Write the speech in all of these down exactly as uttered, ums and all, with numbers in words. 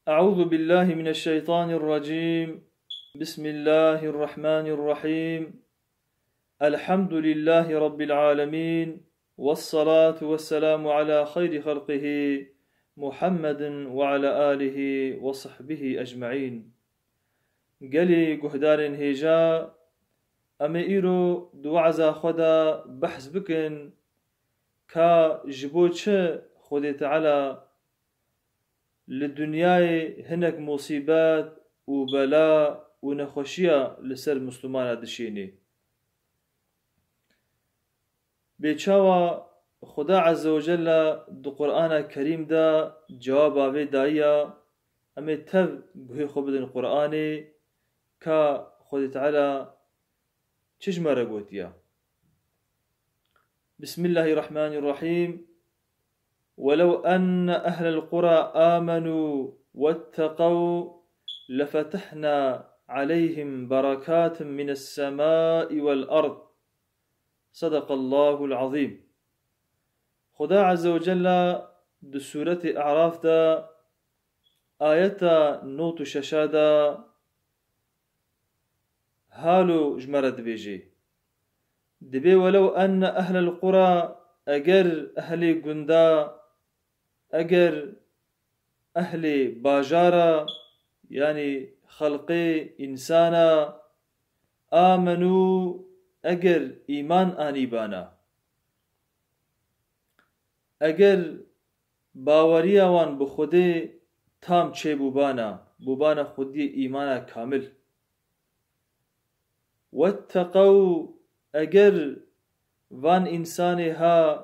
أعوذ بالله من الشيطان الرجيم. بسم الله الرحمن الرحيم. الحمد لله رب العالمين. والصلاة والسلام على خير خلقه محمد وعلى آله وصحبه أجمعين. Gelî guhdarên hêja, em ê îro di we'za xwe de behs bikin ka ji bo çi Xwedê Teala li dinyayê hinek musîbet û bela û nexweşiya li ser Misilmana dişînî. Bê çawa Xuda Azze ve Celle di Qur'ana Kerîm de cewaba vê dayiya, em ê tev guhê xwe bidin Qur'anê, ka Xwedê Teala çi ji me re gotiya. Bismillahirrahmanirrahim. ولو أن أهل القرى آمنوا واتقوا لفتحنا عليهم بركات من السماء والأرض. صدق الله العظيم. Xuda Azze ve Celle di Sûretê A'raf de ayeta nod û şeş de halo ji me re dibêje. Dibê ولو أن أهل القرى, eger ehlê gunda, eger ehlê bajara, yanî xelqê, însana, آمنوا, eger îman anîbana, eger baweriya wan bi Xwedê tam çêbûbana, bûbana xwediyê îmana kamil. واتقوا, eger van însanê ha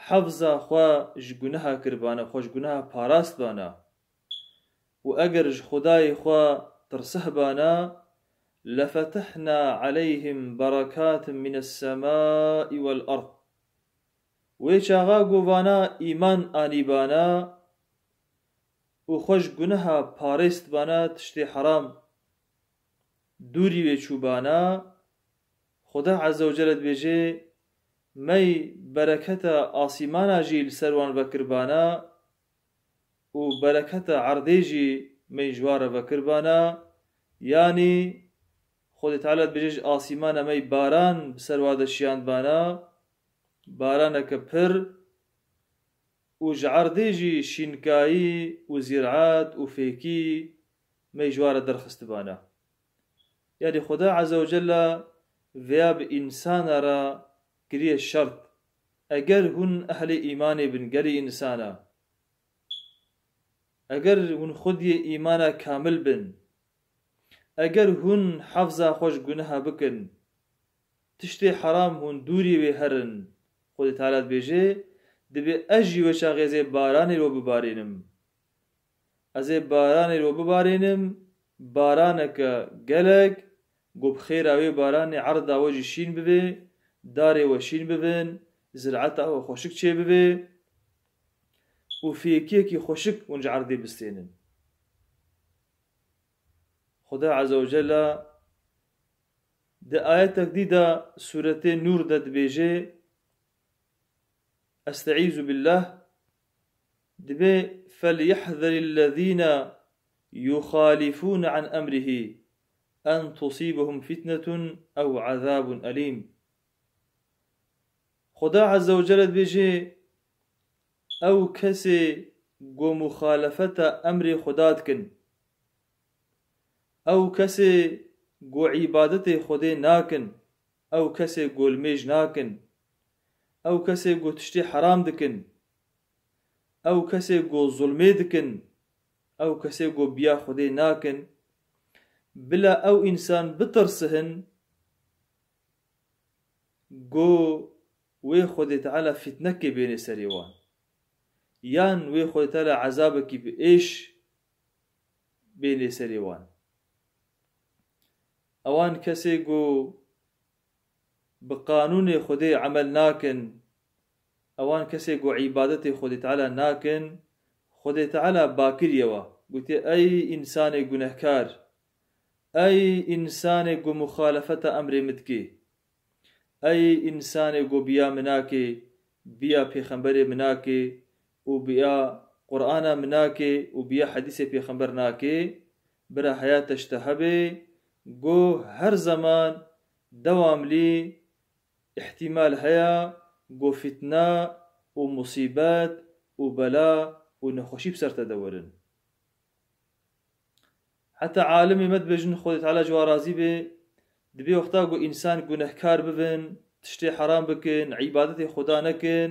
hefza xwe ji guneha kiribana, xwe ji guneha parastbana û eger ji Xwedayê xwe tirsihbana, لفتحنا عليهم بركات من السماء والأرض. Wê çaxa ku vana îman anîbana û xwe ji guneha parêstbana, tiştê heram dûrî wê çûbana, Xuda Azze ve Celle dibêje, mey bereketa asîmana jî li ser wan vekirbana û bereketa erdê jî mey ji wan re vekirbana, yanî Xwedê Teala dibêje, ji asîmana mey baran bi ser wa de şiyandbana, baraneke pir, û ji erdê jî şînkayî û zîrat û fêkî mey ji wan re derxistibana. Yanî Xuda Azze ve Celle vêya bi însana re kiriye şert. Eger hûn ehlê îmanê bin, gelî însana, eger hûn xwediyê îmana kamil bin, eger hûn hefza xwe ji guneha bikin, tiştê heram hûn dûrî wê herin, Xwedê Teala dibêje, dibê ez jî wê çaxê ez ê baranê li we bibarînim. Ez ê baranê li we bibarînim, baraneke gelek, ku bi xêra wê baranê erda we jî şîn bibe, darê we şîn bibin, zireta we xweşik çêbibe û fêkiyekî xweşik hûn ji erdê bistênin. Xuda Azze ve Celle di ayetek dî de Sûretê Nûr de dibêje, Estaizu billah, dibê, فليحذر الذين يخالفون عن أمره أن تصيبهم فتنة أو عذاب أليم. Xuda Azze ve Celle dibêje, ew kesê ku muxalefeta emrê Xuda dikin, ew kesê ku îbadetê Xwedê nakin, ew kesê ku limêj nakin, ew kesê ku tiştê heram dikin, ew kesê ku zulmê dikin, ew kesê ku biya Xwedê nakin, bila ew însan bitirsihin, ku wê Xwedê Teala fitnekê bênê serê wan, yan wê Xwedê Teala ezabekî bi êş bênê serê wan. Ewan kesê ku bi qanûnê Xwedê emel nakin, ewan kesê ku îbadetê Xwedê Teala nakin, Xwedê Teala bakiriye wa. Gotiye, ey însanê gunehkar, ey însanê ku muxalefeta emrê min dikê, ey însanê ku biya min nakê, biya pêxemberê min nakê û biya Qur'ana min nake û biya hedîsê pêxember nake, bira heya teşte hebe, go her zeman dewamlî îhtîmal heya go fitna û musîbet û bela û nexweşî bi ser te de werin. Heta alimê me dibêjin, Xwedê Teala ji wan razî be, dibê wexta ku însan gunehkar bibin, tiştê heram bikin, îbadetê Xweda nekin,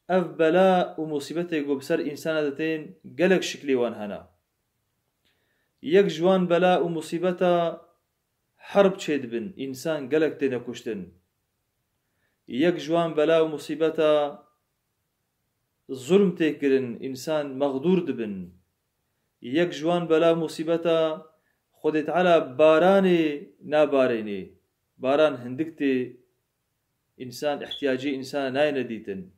ev bela û musîbetê ku bi ser însana de tên, gelek şiklê wan hene. Yek ji wan bela û musîbeta herb çêdibin, însan gelek têne kuştin. Yek ji wan bela û musîbeta zulm tê kirin, însan mexdûr dibin. Yek ji wan bela û musîbeta Xwedê Teala baranê nabarênê. Baran hindik tê, însan ihtiyacê însana nayêne dîtin.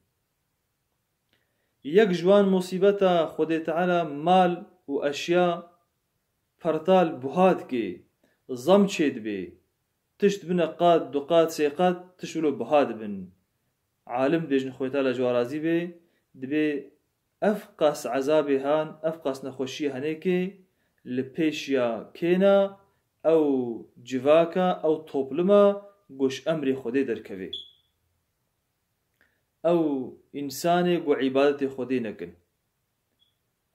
Yek ji wan musîbeta Xwedê Teala mal û eşya pertal buha dike, zam çêdibe. Tişt bine qat, du qat, sê qat, tişt wilo buha dibin. Alim dibêjin, Xwedê Teala ji wan razî be, dibê ev qas ezabê han, ev qas nexweşiyê henêkê li pêşiya kêna ew civaka, ew topluma ku ji emrê Xwedê derkevê. Ew însanê ku îbadetê Xwedê nekin.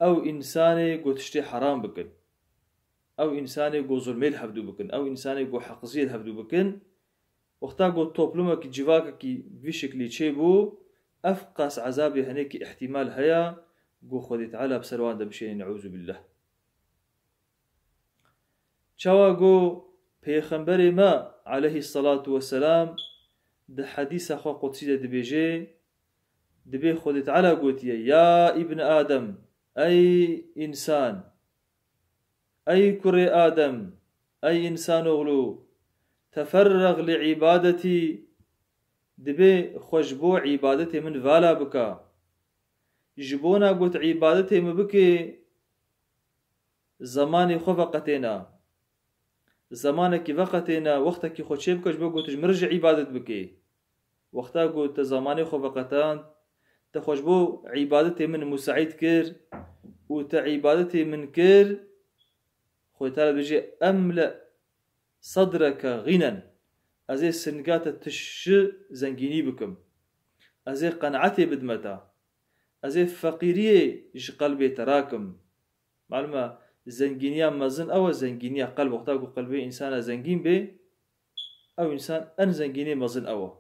Ew însanê ku tiştê heram bikin. Ew însanê ku zulmê li hevdû bikin. Ew însanê ku heqiziyê li hevdû bikin. Wexta ku toplumekî, civakekî bi vî şiklî çêbû, ev qas ezabê henekî îhtîmal heye ku Xwedê Teala bi ser wan de bişêne, neûzubîllah. Çawa ku Pêxemberê me aleyhî selatu weselam di hedîsa xwe qudsî de dibêje, dibê Xwedê Teala gotiye, Ya îbn Adem, ey însan, ey kurê Adem, ey însanoğlu, teferrex li îbadetî, dibê xwe ji bo îbadetê min vala bika. Ji bona got îbadetê min bike, zemanê xwe veqetêna. Zemanekî veqetêna, wextekî xwe çêbike ji bo ku tu ji min re jî îbadet bikî. Wexta ku te zemanê xwe veqetand, te xwe ji bo îbadetê min musaîd kir û te îbadetê min kir, Xwedê Teala dibêje, Emle sedreke gînen, ez ê singa te tişi zengînî bikim. Ez ê qenaetê bidime te. Ez ê feqîriyê ji qelbê te rakim. Malum e, zengîniya mezin ew e, zengîniya qelb, wexta ku qelbê însana zengîn bê, ew însan en zengînê mezin ew e.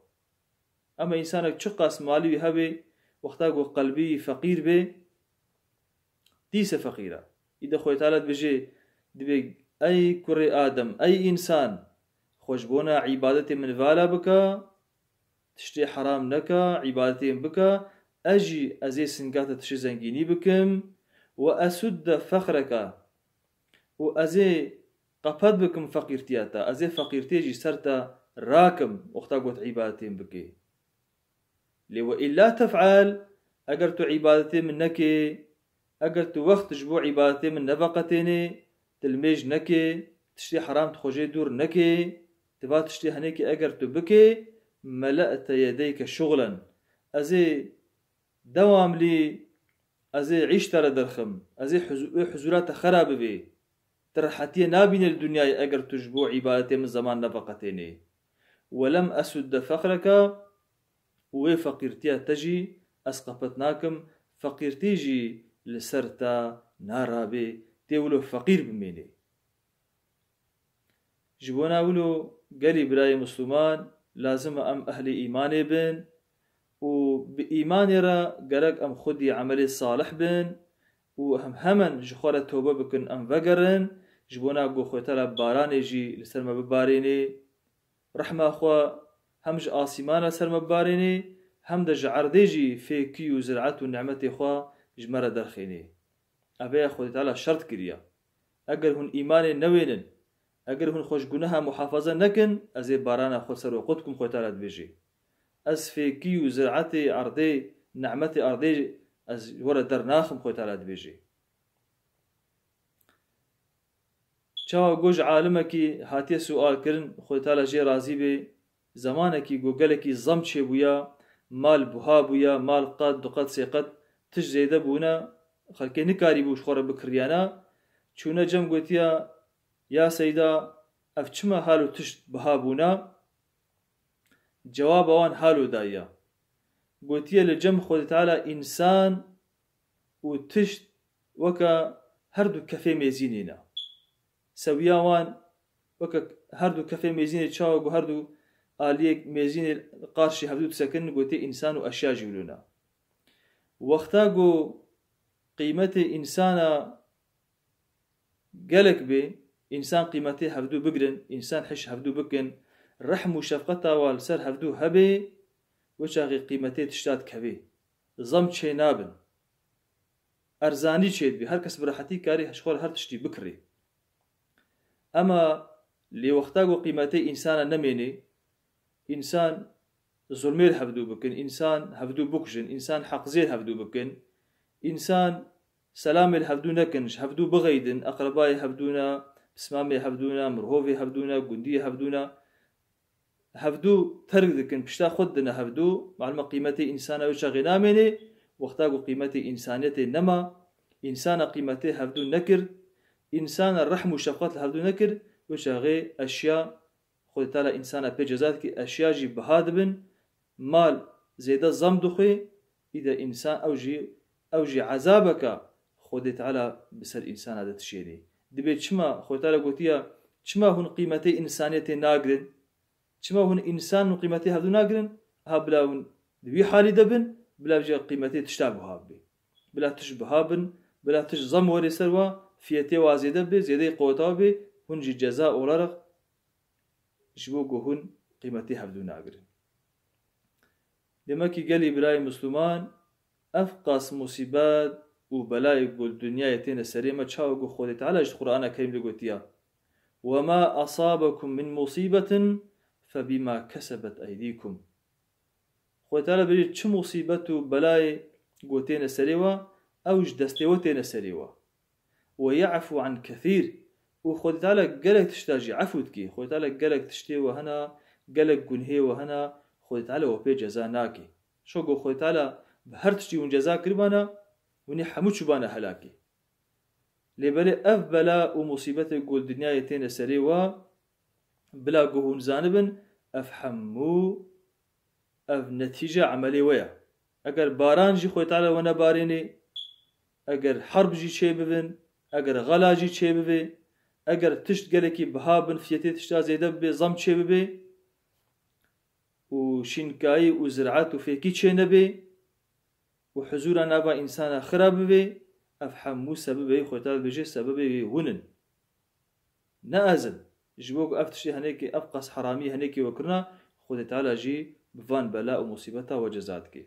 Ema însanek çiqas malî wî hebe, wexta ku qelbî wî feqîr bê, dîse feqîr e. Îde Xwedê Teala dibêje, dibê, Ey kurê Adem, ey însan, xwe ji bona îbadetê min vala bike, tiştê heram neke, îbadetê min bike, ez jî ez ê singa te tiştê zengînî bikim, we esudde fexreke, û ez ê qepet bikim feqîrtiya te, ez ê feqîrtiyê jî ser te rakim, wexta got îbadetê min bikê. Lê we îlla tef'el, eger tu îbadetê min nekê, eger tu wext ji bo îbadetê min neveqetênê, tu limêj nekê, tiştê heram tu xwe jê dûr nekê, tu va tiştê henêkê eger tu bikê, mele'te yedeyke şuxlen. Ez ê dewamlî, ez ê îş te re derxim, ez ê huzu-, wê huzûra te xera bibê. Tu rehetiyê nabînê li dinyayê eger tu ji bo îbadetê min zeman neveqetênê. Welem esudde feqreke, û wê feqîrtiya te jî ez qepet nakim, feqîrtî jî li ser te narabê, tê wilo feqîr bimênê. Ji bona wilo gelî birayê Misliman lazim e em ehlê îmanê bin û bi îmanê re gerek em xwedî emelê salih bin û em hemen ji xwe re tewbe bikin, em vegerin, ji bona ku Xwedê Teala baranê jî li ser me bibarênê. Rehma xwe hem ji asîmana ser me bibarênê, hem de ji erdê jî fêkî û ziraet û nimetê xwe ji me re derxênê. Ev ya Xwedê Teala şert kiriye. Eger hûn îmanê newênin, eger hûn xwe ji guneha muhafaza nekin, ez ê barana xwe ser we qut bikim, Xwedê Teala dibêjê. Ez fêkî û ziraetê erdê, nimetê erdê ez ji we re dernaxim, Xwedê Teala dibêjê. Çawa ku ji alimekî hatiye sual kirin, Xwedê Teala jê razî bê, zemanekî ku gelekî zam çêbûya, mal buha bûya, mal qat, du qat, sê qat tişt zêde bûne, xelkê nikarîbû ji xwe re bikiriyana, çûne cem gotiya, ya Seyda, ev çima hal û tişt biha bûna? Cewaba wan halo dayiya. Gotiye li cem Xwedê Teala însan û tişt weke her du kefê mêzînê ne. Sewiya wan weke her du kefê mêzînê çawa ku her du aliyê mêzînê qarşî hevdû disekin, gotê însan û eşya jî wilo ne. Wexta ku qîmetê însana gelek bê, însan qîmetê hevdû bigirin, însan hiş hevdû bikin, rehm û şefqeta wa li ser hevdû hebê, wê çaxê qîmetê tişta dikevê. Zam çê nabin. Erzanî çê dibê. Her kes bi rehetî karê ji xwe re her tiştî bikirê. Ema lê wexta ku qîmetê însana nemênê, însan zulmê li hevdû bikin, însan hevdû bikujin, însan heqzê li hevdû bikin, însan selamê li hevdû nekin, ji hevdû bixeydin, eqrebayê hevdû ne, pismamê hevdû ne, mirhovê hevdû ne, gundiyê hevdû ne, hevdû terk dikin, pişta xwe didine hevdû, malum e qîmetê însana wê çaxê namênê, wexta ku qîmetê însaniyetê nema, însana qîmetê hevdû nekir, însana rehm û şefqet li hevdû nekir, wê çaxê eşya Xwedê Teala însana pê ceza dike, eşya jî biha dibin, mal zêde zam dixwê, îde însan ew jî, ew jî ezabeka Xwedê Teala bi ser însana de dişênê. Dibê çima Xwedê Teala gotiya, çima hûn qîmetê însaniyetê nagirin? Çima hûn însan û qîmetê hevdû nagirin? Ha bila hûn di wî halî de bin, bila jî qîmetê tişta biha bibe. Bila tişt biha bin, bila tişt zam were ser wa, fiyetê wa zêde bibe, zêdeyê qeweta bibe, hûn jî ceza olarak ji bo ku hûn qîmetê hevdû nagirin. Demekî gelî birayê Misliman, ev qas musîbet û belayê ku li dinyayê têne serê me, çawa ku Xwedê Teala ji Qur'ana Kerîm de gotiya, "Wema asabekum min musibetin febima kesebet eydikum." Xwedê Teala bêjê çi musîbet û belayê ku têne serê we, ew ji destê we têne serê we. "Ve ya'fu an kethîr." Û Xwedê Teala gelek tişta jî efû dike. Xwedê Teala gelek tiştê we hene, gelek gunhê we hene, Xwedê Teala we pê ceza nake. Şo ku Xwedê Teala bi her tiştî hûn ceza kiribana, hûnê hemû çûbana helakê. Lê belê ev bela û musîbetê ku li dinyayê têne serê we, bila ku hûn zanibin, ev hemû, ev netîce emelê we ye. Eger baran jî Xwedê Teala we nebarênê, eger herb jî çêbibin, eger xela jî çêbibê, eger tişt gelekî biha bin, fiyetê tişta zêde bibê, zam çêbibê û şînkayî û ziraet û fêkî çênebê û huzûra nava însana xira bibê, ev hemû sebebê Xwedê Teala dibêje sebebê wê hûn in. Ne ez im. Ji bo ku ev tiştê henekê, ev qas heramî henekê we kirina, Xwedê Teala jî bi van bela û musîbeta we ceza dike.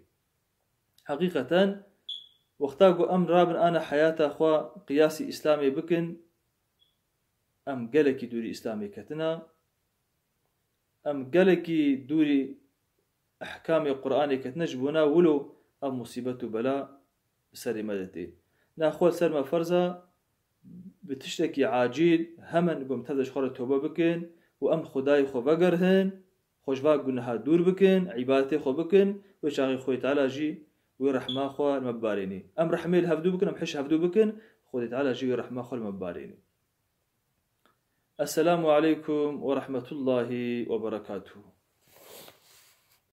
Heqîqeten, wexta ku em rabin ana heyata xwe qiyasî Îslamê bikin, em gelekî dûrî Îslamê ketina, em gelekî dûrî ehkamê Qur'anê ketine, ji bona wilo ev musîbet û bela bi serê me de tê. Na xwe li ser me ferz e, bi tiştekî acîl hemen ku em tev de ji xwe re tobe bikin û em Xwedayê xwe vegerhin, xwe ji van guneha dûr bikin, îbadetê xwe bikin, wê çaxê Xwedê Teala jî wê rehma xwe li me bibarênî. Em rehmê li hevdû bikin, em hiş hevdû bikin, Xwedê Teala jî wê rehma xwe li me bibarênî. Esselamu aleykum ve rahmetullahi ve berekatuhu.